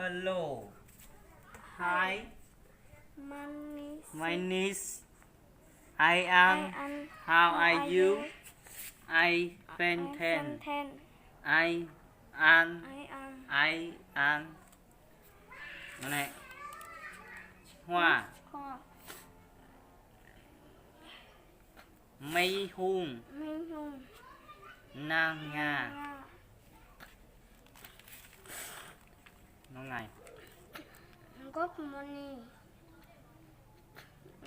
Hello. Hi. My name is, I am. How are you? I am. I am. Hoa. Minh Hùng. Nang Nga. Good morning.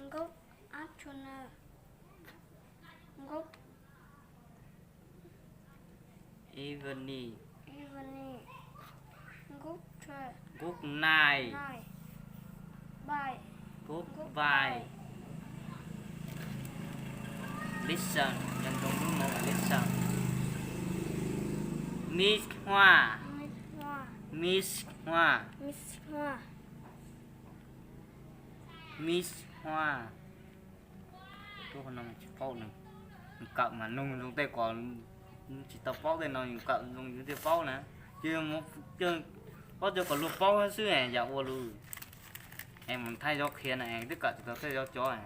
Good afternoon. Good evening. Good night. Goodbye. Listen, listen. Miss Hoa. Miss Hoa. Miss Hoa. Tub no tsis paub ne, kawm mas nug zoo tej ko tsis tau paub tej no, kawm zoo yus thiaj paub na. Ces paub cov kom luag paub xwb yam ua lus. Es mus thaij zaub qhia na, twb kawm tsis tau tej zaub cov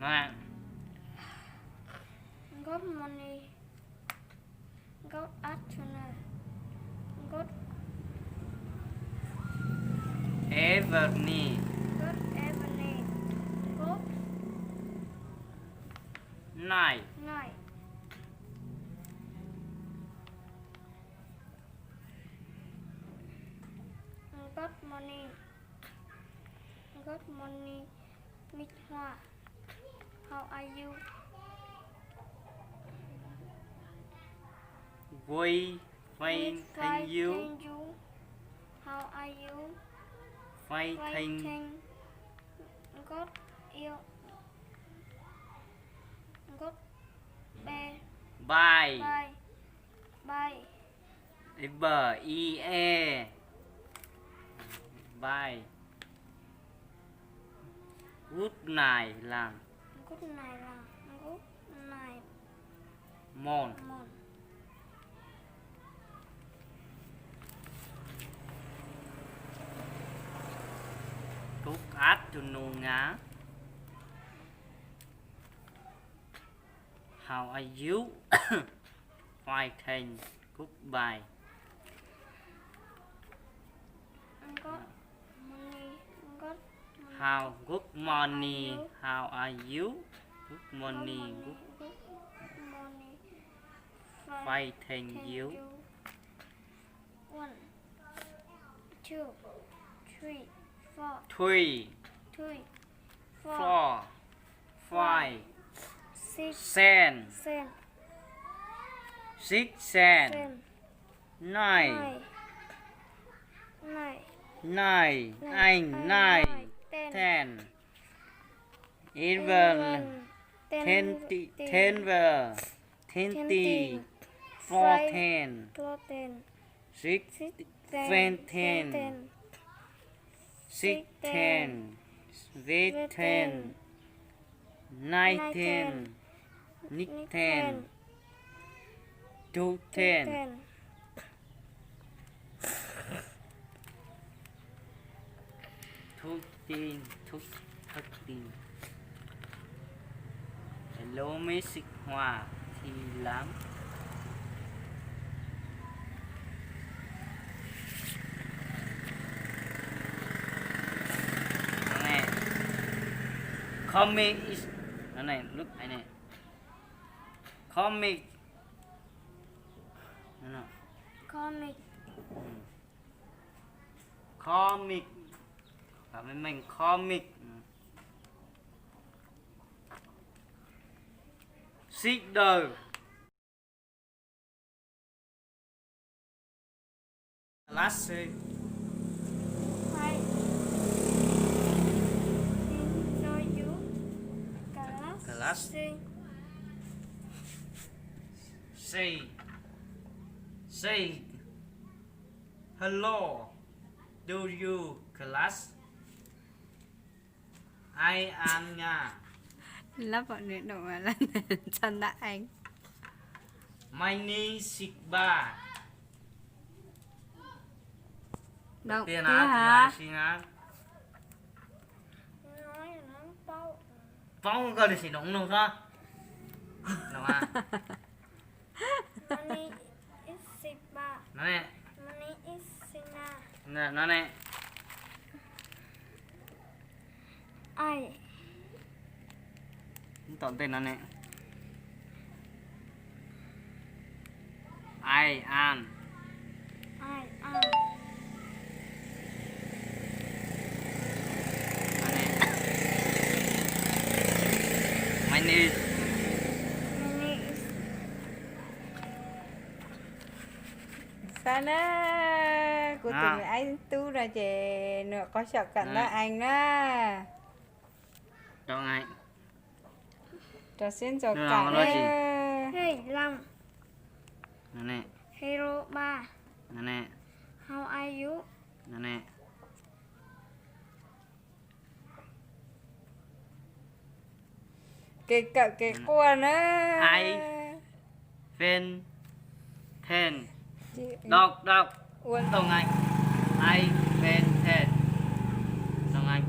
no. Good morning. Good afternoon. Good evening. Good evening. Good night. Night. Good morning. Good morning, Miss Hoa. How are you? We fine, thank you. How are you? Fine, thank. Good, you. Good, bye. Bye. Bye. Bye. Bye. Bye. Good night, Lam. Good night, Lam. Good night, Mon. Mon. Good afternoon, Nga. How are you? Fine, thanks. Goodbye. Good morning. Good, how? Good morning. How are you? Good morning. Good morning. Good morning. Fine, thank you. One, two, three, four. Three. Three, four. Four. Five. Six. Seven. Seven. Six, seven. Seven. Nine. Nine. Nine. Nine. Nine. Nine. Nine. Ten. Ten. Eleven. Eleven. Ten. Ten. Ten. Ten. Twenty. Twenty. Fourteen. Fourteen. Sixteen. Seventeen. Sixteen. Eighteen. Nineteen. Nineteen. Twenty. Twenty. Thirteen, thir-, thirteen. Hello, Miss Hoa, Thi Lam. Comment is, no, no, look, no, no. Comment. No, no. Comment. Comment. Comment, comment. Sit down. Class C. I enjoy you. Class, class C. Say, say hello to you, class. I am Nga. Lớp bọn nịnh nụ là Trần Đại Anh. My name is Sigba. Đầu tiên là chị hả? Paub koj li sim noo nug xwb. No ne. No ne. Tom ntej no ne. Ai an. Xav na, kuv tus me aib tub no ces nws qhov xyaum kam ntawv ees na. Rau siab ntso kam. Hello ba. How are you? Kev kawm kev quaj na. I pen ten. Đọc, đọc. Ua Tông Anh. I pen ten. Tông Anh.